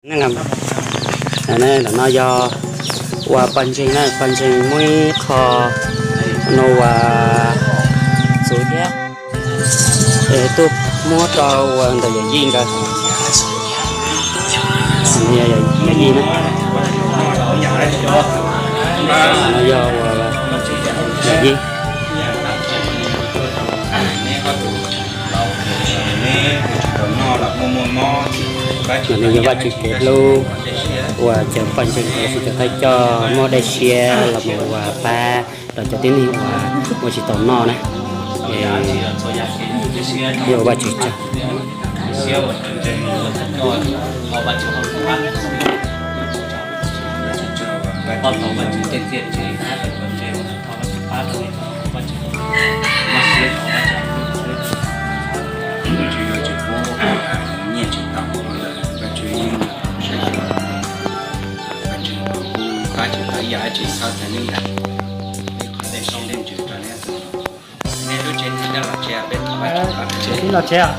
Ntawm no yog uas poj ntseeg na, poj ntseeg muaj ib qho no uas txuv thiab, tuaj muab rau uas ntawm yawm yij nkawd. Yawm yij na, no yog uas yawm yij. Nws yog Vajtswv kev hlub uas cov poj ntseeg tsis tau thawj coj muab dej siab los mus uas pab rau cov tib neeg uas muaj tsis tau noj na. Yog Vajtswv tsaug. Tsev los tsev.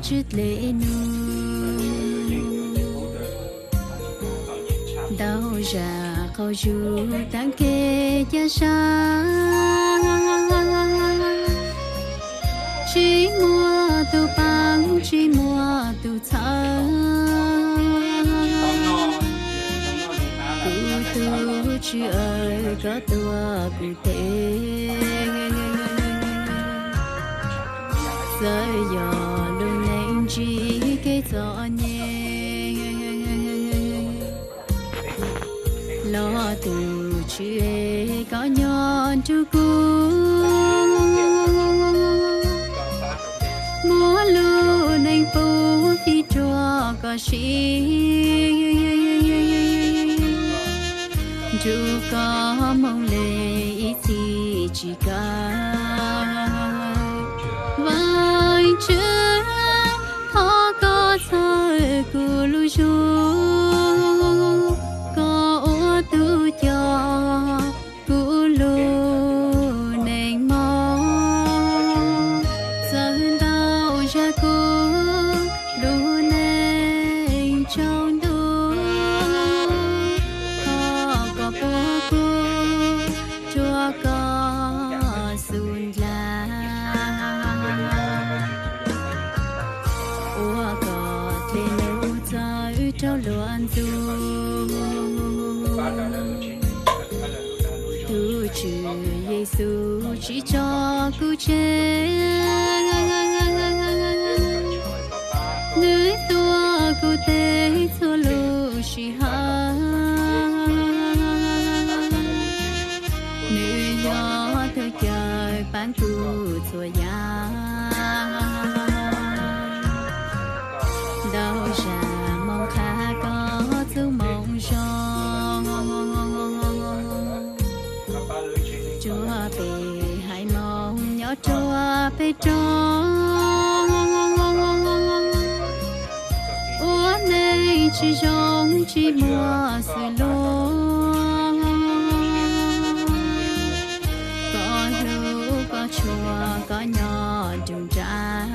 tsi dle nug. Ntau zam qaug zug taag kev ca sab, tsi muaj tug paab tsi muaj tug txhawb. Kuv tug Tswv aw, koj tuav kuv tes, txawm yog lub neej ntsib kev txom nyem los tug Tswv, koj nyob nrug kuv, muab lub neej pub fij rua koj siv, nrug koj moog le ib txhis tsi kaw. Vaajtswv, thov koj txhawb kuv lub zug, koj ua tug coj kuv lub neej moog. Txawm ntau zag kuv lub neej tsaus ntuj, thov koj puab kuv rua koj xub ntiag, ua koj dle num txawv rua luag ntxug. Tug Tswv Yexus tsi tso kuv tseg, nwg tuav kuv tes txhua lub sij hawm, nwg yog tug cawm paab kuv txhua yaam. Ntau zag moog qha koj txuj moo zoo, rua peb haiv Moob nyob rua peb roob, ua neej tsi zoo tsi muaj xwm luag, koj hlub koj tshua koj nyob nrug nraag.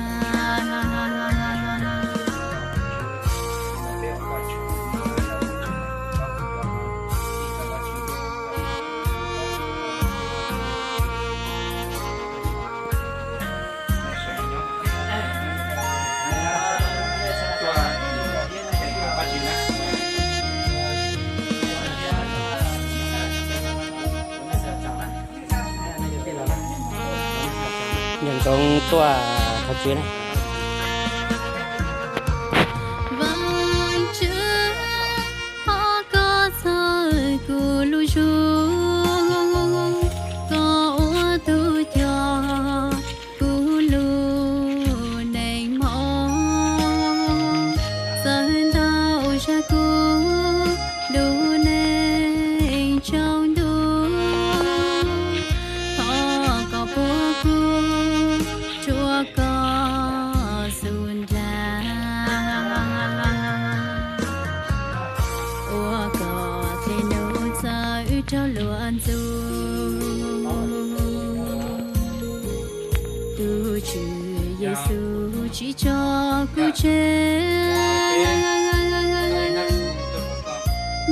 Nyob zoo tuaj thov Tswv na. Vaajtswv, thov koj txhawb kuv lub zug, koj ua tug coj kuv lub neej moog. Txawm ntau zag kuv lub neej tsaus ntuj, thov koj puab kuv rua koj xub ntiag, ua koj dle num txawv rua luag ntxug. Tug Tswv Yexus tsi tso kuv tseg,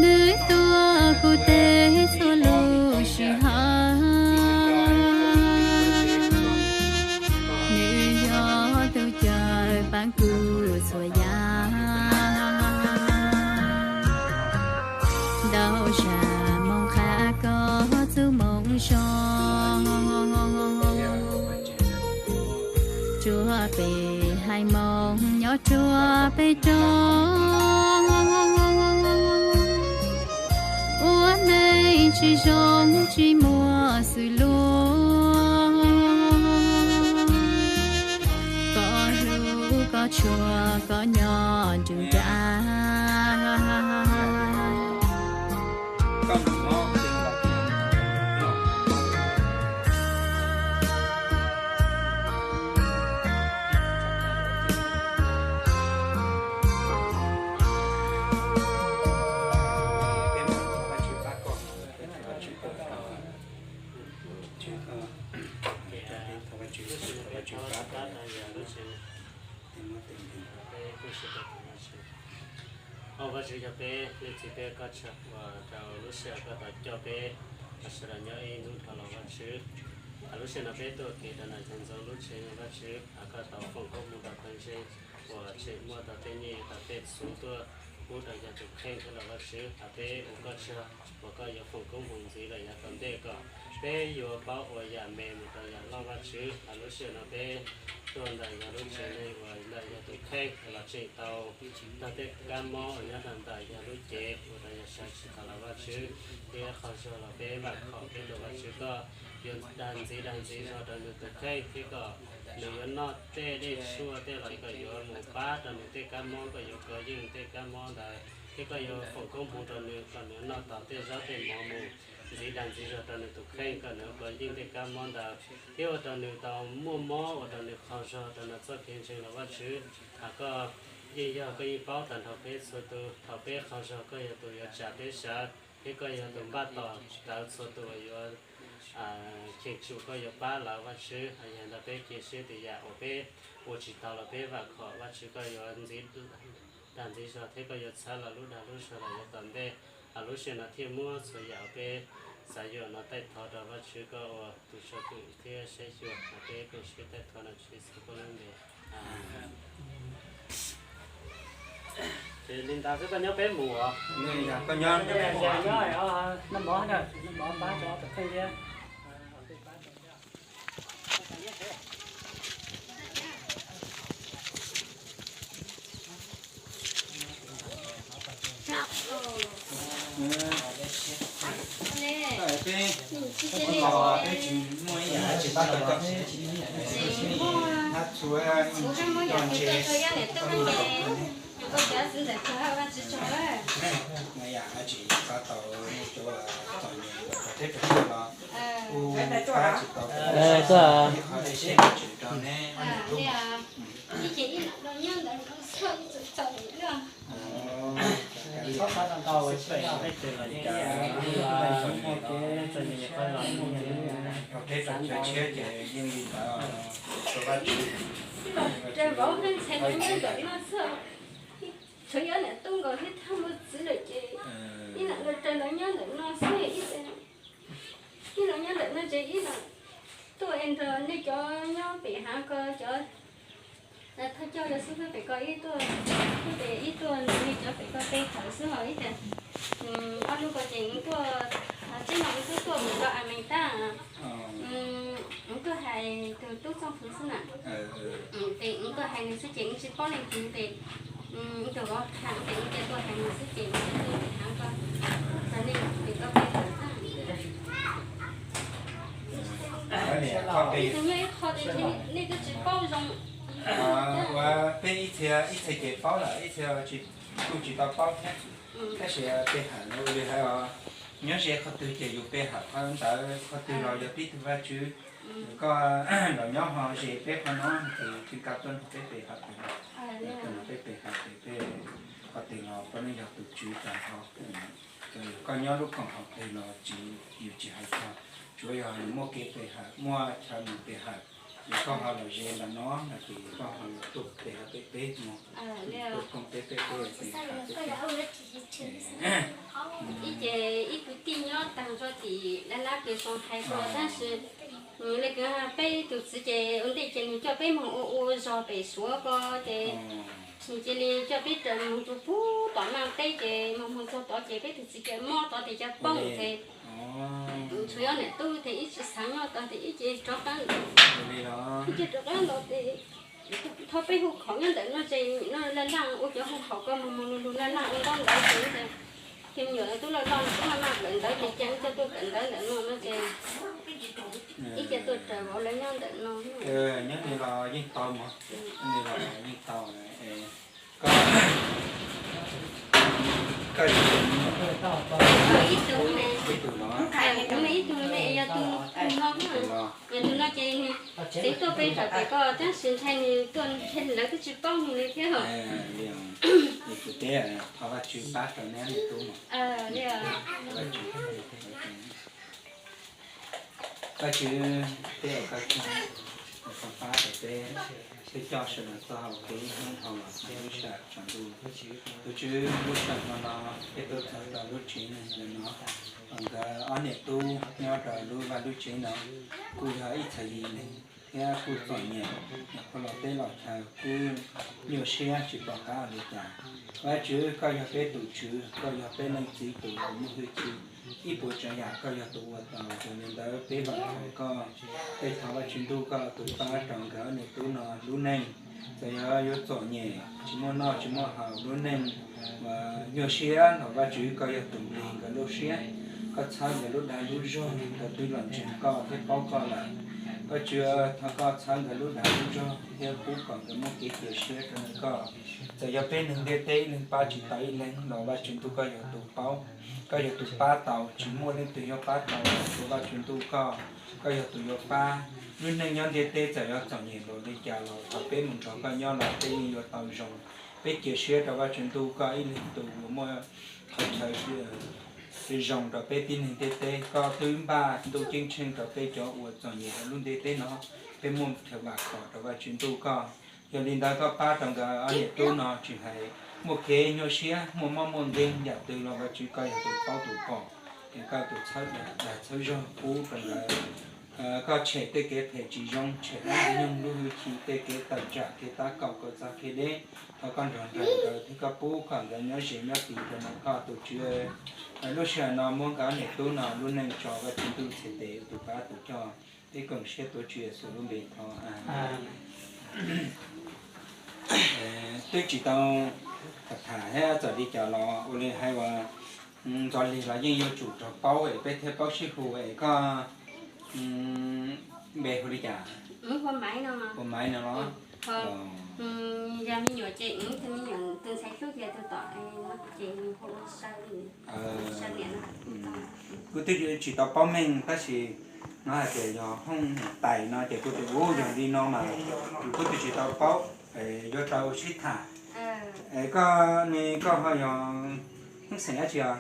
nwg tuav kuv tes txhua lub sij hawm, nwg yog tug cawm paab kuv txhua yaam. Ntau zag moog qha koj txuj moo zoo, rua peb haiv Moob nyob rua peb roob, ua neej tsi zoo tsi muaj xwm luag, koj hlub koj tshua koj nyob nrug nraag. Peb kuj sib tau tus Vajtswv. Au Vajtswv, yog peb leej txiv peb koj tshaj uas rau lub sij hawm koj tau coj peb sawv daws nyob ib hnub dhau los Vajtswv. Hais lub sij hawm no peb tuaj kev rau nram Xeev Ntxwv lub tsev Vajtswv, hais koj tau foom koob hmoov rau pawg ntseeg uas tseem muaj tau tej nyiaj tau tej txhuv tuaj pub rau yog tus kheej thiab los Vajtswv, hais peb ua koj tsaug uas koj yuav foom koob hmoov ntxiv lawm yav tom ntej kom peb yuav paub ua yam me mus rau yam loj Vajtswv. Hais lub sij hawm no peb tuaj ntawm yog lub tsev neeg uas ntawm yog tus kheej los tseem tau tag tej kab mob uas nyob rau ntawm yog lub cev ua rau yog sawv tsis tau los Vajtswv, thiab qhov zog los peb vam khom peb tus Vajtswv koj yuav dag ntxiv dag ntxiv zog rau nws tus kheej thiab kom nws yuav noj tej dej tshuaj tej los koj yuav mus pab rau nws tej kab mob, koj yuav kov yeej tej kab mob ntawd thiab koj yuav foom koob hmoov rau nws kom nws noj tau tej zaub tej mov mus ntxiv dag ntxiv zog rau nws tus kheej kom nws kov yeej tej kab mob ntawd thiab ua rau nws tau muaj mob ua rau nws qaug zog rau nws txoj kev ntseeg los Vajtswv. Hais koj yeej yog koj yeej paub tag nrho peb txhua tus, thaum peb qaug zog koj yog tus yuav tsa peb sawv thiab koj yog tus npaj tos rawv txhua tus uas yuav cheem tsum koj yuav pab lawv Vajtswv. Hais yog ntawd peb cia siab tias yam uas peb ua tsis tau los peb vam khom Vajtswv koj yuav ntxiv dag ntxiv zog thiab koj yuav txhawb lawv lub dag lub zog los yav tom ntej. Hais lub sij hawm no thiaj muab txhua yam uas peb xav yuam no taij thov rau Vajtswv koj ua tus saib xyuas thiab saib xyuas, hais peb koom siab taij thov rau Tswv Yexus koj lub npe. Ces li ntawd xwb koj nyob peb mus os. Noj mov na, noj mov pab rau tus kheej thiab. Peb, peb tsis muaj ib yam dab tsi pab tau koj, hnab txhuv, ib co ntses, muaj ib yam dab tsi pab tau nej cov txom nyem rau teb rau chaw los kuj pab tsis tau, qhov dej siab tsis rau neb. Ib ce ib nam no nyob ntawm no xwb, ib txwm txom nyem luaj. Txhob pab tau ntau, peb pem peb tsev los cas, muaj kev txom nyem qhov los rau teb rau chaw tshiab ces yeej li ntawd. Raws vauv hwj ntxhais no nyob ntawm no xwb, tsuav yog niam tub nkaus thiab thaj muaj txwv lawm ces ib nam no raws ntawd nyob ntawm no xwb. Ib los nyob ntawm no ces ib los tuaj es nrog nej cov nyob pem hav ko cov thawj coj cov xib hwb pem ko ib tuaj, tuaj pem ib tuaj nrog nej cov pem ko pe hawm xwb os ib tias. Ob hnub ko ces wb tuaj, tsib no wb twb tuaj mus rau Amelikas, wb tuaj hais tus tub Txooj Fwv xwb na. Ces wb tuaj hais nws xwb ces wb tsis paub leej twg ces wb tus vauv tham ces wb cia tuaj hais nws xwb ces wb tuaj pem hav ko, rau nej pem ko pe hawm xwb. Ib tug nyob ib qho tias nej twb tsis paub zoo. Ua peb ib txhia, ib txhia ces paub lawm, ib txhia kuj tsis tau paub thiab. Tab sis pe hawm no ua li hais os, nyob ze qhov twg ces yus pe hawm qhov ntawd, qhov twg los yog tib tug Vajtswv. Koj los nyob ho ze peb qhov no ces twb kav tuaj nrog peb pe hawm pem no, tuaj nrog peb pe hawm pem peb, qhov twg los koj yeej yog tus tswv tag nrho. Koj nyob lub koom haum twg los tsis, yus tsis hais txog, tsuav yog yus muaj kev pe hawm, muaj chaw mus pe hawm, es koj ho los ze ntawm no no ces koj ho los tuaj pe hawm pem peb no, tuaj koom peb peb, tuaj pe hawm pem peb. Ib ce ib kwv tij nyob tag nrho tim Dab Lab Kws Xoo hais ko tab sis nws li kws peb tus txiv ces ua ntej ces nws coj peb moog ua ua zog pem Suav ko ces nws cia li coj peb raws moog rua pug tom Naj teb ces moog moog txug tod ces peb tus txiv ces mob tod tes ca poob ces tsuas yog niam tub tes ib tsi xaav nyob tod tes ib ce rov qab, ib ce rov qab los tes thov peb hu khom nyob ntawm no ces nim no laj laj ua cov hu khom ko moog moog lug lug laj laj ua ntaub ntawv ces ces me nyuam tub loj loj tub maj maj kawm ntawv ces ca ib co tuaj kawm ntawv ntawm no no ces ib ce tuaj raws vauv lawv nyob ntawm no. Nyob li los yeej tau mog, nyob li los yeej tau. Koj, koj ib tug, ib tug no, kuv ib tug me yog tus no, tus no ces nws txiv tuaj pe hawm pem ko tab sis ntshai nws tuaj ntshai lawv twb tsis paub nws li thiab. Li os, es kuv teb thov Vajtswv pab rau neb tub mog. Vajtswv, Vajtswv teb Vajtswv pab rau peb. Peb coj sawv daws txog hauv kev hnub dhau los txog lub sij hawm tsaus ntuj. Tus Tswv, lub sij hawm no no peb tuaj txog rau lub tsev neeg ntawm no, nkawd ob niam tub nyob rau lub vaj lub tsev no kuj yog ib txhia yim neeg thiab kuj txom nyem, nyuam qhuav los teb los chaw kuj nyuaj siab tsis pom qab ua li cas. Vajtswv, koj yog peb tus Tswv, koj yog peb leej txiv tus uas muaj hwj chim, ib puas tsav yam koj yog tus ua tau. Yog li ntawd peb vam khom koj, peb thov Vajtswv ntuj koj tus pab rau nkawd ob niam tub no lub neej. Txawm yog yuav txom nyem, tsis muaj noj tsis muaj haus, lub neej uas nyuaj siab los Vajtswv koj yog tus nqis nkawd lub siab, koj txhawb nkawd lub dag lub zog, nkawd twb los ntseeg koj thiab paub koj lawm. Vajtswv, thov koj txhawb nkawd lub dag lub zog thiab pub kom nkawd muaj kev cia siab rau ntawm koj. Txawm yog peb neeg ntiaj teb ib leeg pab tsis tau ib leeg los Vajtswv ntuj koj yog tus paub, koj yog tus pab tau, tsis muaj leej twg yuav pab tau txhua Vajtswv ntuj koj, koj yog tus yuav pab. Lub neej nyob ntiaj teb txawm yuav txom nyem npaum li cas los thaum peb mus nrog koj nyob los peb yeej yuav tau zoo. Peb cia siab rau Vajtswv ntuj koj ib leeg tus uas muaj qhov chaw zoo rau peb tib neeg ntiaj teb. Koj twb npaj ntuj ceeb tsheej rau peb cov uas txom nyem lub ntiaj teb no, peb muaj chaw vam khom rau Vajtswv ntuj koj. Yog li ntawd koj pab rau nkawd ob niam tub no tsis hais muaj kev nyuaj siab, muaj mob muaj nkeeg yam twg los Vajtswv koj yog tus paub tus pom, es koj tus txhawb dag txhawb zog pub rau nkawd. Koj tshem tej kev phem tsis zoo, tshem dab ntxwg nyoog lub hwj chim, tej kev tawm tsam kev tab kaum kom txog kev deb. Thov koj nrog nraim nkawd thiab koj pub kom nkawd nyob ze nyob tiv rau ntawm koj tus Tswv. Lub sij hawm no muab nkawd ob niam tub no lub neej tso Vajtswv ntuj txhais tes ua tus pab tus coj. Peb koom siab tuav Tswv Yexus lub npe thov. Twb tsis tau tham tham thiab txawm li cas los ua li hais uas ntxov lig los yeej yuav tsum rov paub es peb thiaj paub sib hu es koj npe hu li cas? Hu Maiv no los? Yog me nyuam ces tus me nyuam tus ntxhais hlub ces tus tom ces hu Saw li. Kuv twb tsis tau paub meej tab sis no hais tias yog Hmoob Tais no ces kuv tias ub yog li no mas kuv twb tsis tau paub, yuav tau sib tham. Es koj ne, koj ho yog Hmoob xeem dab tsi os?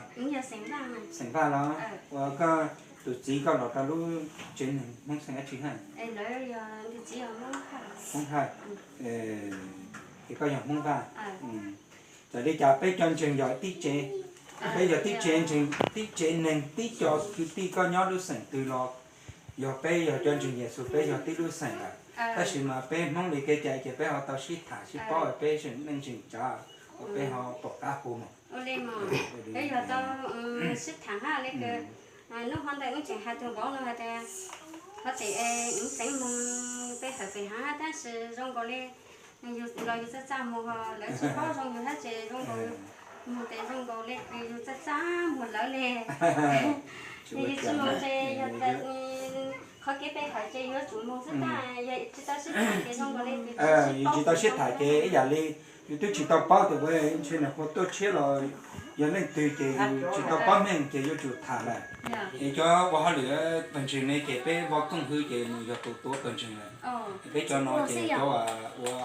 Xeem Vaj los? Ua koj tus txiv koj los rau lub tsev neeg Hmoob xeem dab tsi ha? Hmoob Hawj. Ces koj yog Hmoob Vaj. Txawm li cas peb cov ntseeg yog tib tsev, peb yog tib tsev ntseeg, tib tsev neeg, tib co kwv tij, koj nyob lub xeem twg los yog peb yog cov ntseeg Yexus peb yog tib lub xeem lawm. Tab sis mas peb Hmoob li kev cai ces peb ho tau sib tham sib paub peb zeem neej zeem tsav uas peb ho pom qab hu mas. Ua li mas peb yog tau sib tham hab li kws hnub ho ntawd wb tseem has tug vauv no has tas, qhov tseem wb txeev moog pe hawm pem hav tab sis zoo nkaus li yus los yus txaj txaj muag, lawv tsis paub zoo yus hab tseem zoo nkaus, moog tes zoo nkaus li yus txaj txaj muag lawv li. Yus tsis moog ces yog qhov kev pe hawm ces yuav tsum moog xwb tag, yog tsis tau sib tham ces zoo nkaus li yus tsis tau sib tham ces ib yam li yus twb tsis tau paub tias ua ntshe nws hu tuaj tshiab los yog leej twg ces yus tsis tau paub meej ces yuav tsum tham lawm. Es cov ua hauj lwm pawg ntseeg ne ces peb vaj kooj hwb ces nws yog tus tuav pawg ntseeg lawm. Peb cov no ces cov ua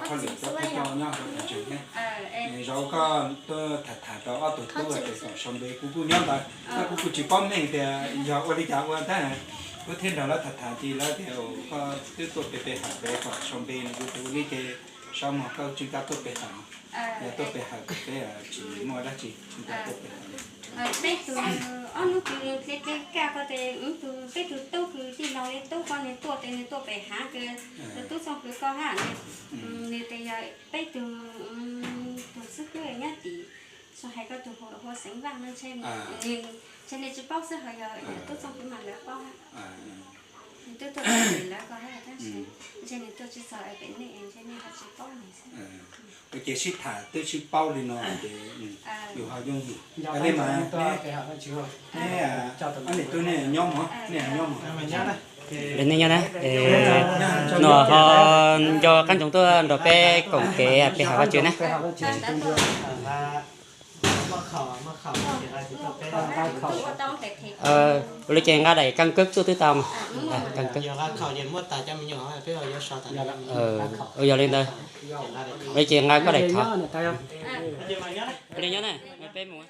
hauj lwm cov peb cov nyob hauv pawg ntseeg thiab. Zaum koj tuaj tham tham rau ob tug tub es kom sau npe, kuv kuj nyob ntawd tab kuv kuj tsis paub meej tias yog ua li cas ua tab, kuv thiaj nrog lawv tham tham ces lawv tias koj twb tuaj pe pe hawm pem kom sau npe no, kuv tus ua li ces sau mog, koj tseem kab tuaj pe hawm, yog tuaj pe hawm peb tsis muaj dab tsi, tseem kab tuaj pe hawm. Peb tug ob hnub kws hle hle kaj ko tes wb tug peb tug tub kws tij laug le tub ko nws tuaj tes nws tuaj pem hav kws tus tub Txooj Kwv ko hab, nws tes yog peb tug, tus xib hwb nyob tim, tsis hais koj tug hu Xeev Vaj no ntshe nws tsis paub xwb ho yog tub Txooj Kwv mas lawv paub. Nws tuaj tuaj pem lawv ko hab tab sis ntshe nws tuaj tsis txog pem nej, ntshe nej ho tsis paub nws xwb. Ua ces sib tham twb sib paub li no ces yus ho yooj yim. Li mas neb, neb, ob niam tub nej nyob mog, nej nyob mog. Nej nyob na, no ho nco qab ntsoov tuaj nrog peb koom kev pe hawm Vajtswv na. Ua li ces nqa daim căn cước tuaj twb tau mas. Căn cước. Yog li ntawd, ua li ces nqa koj daim thov. Ua li nyob na, peb mus.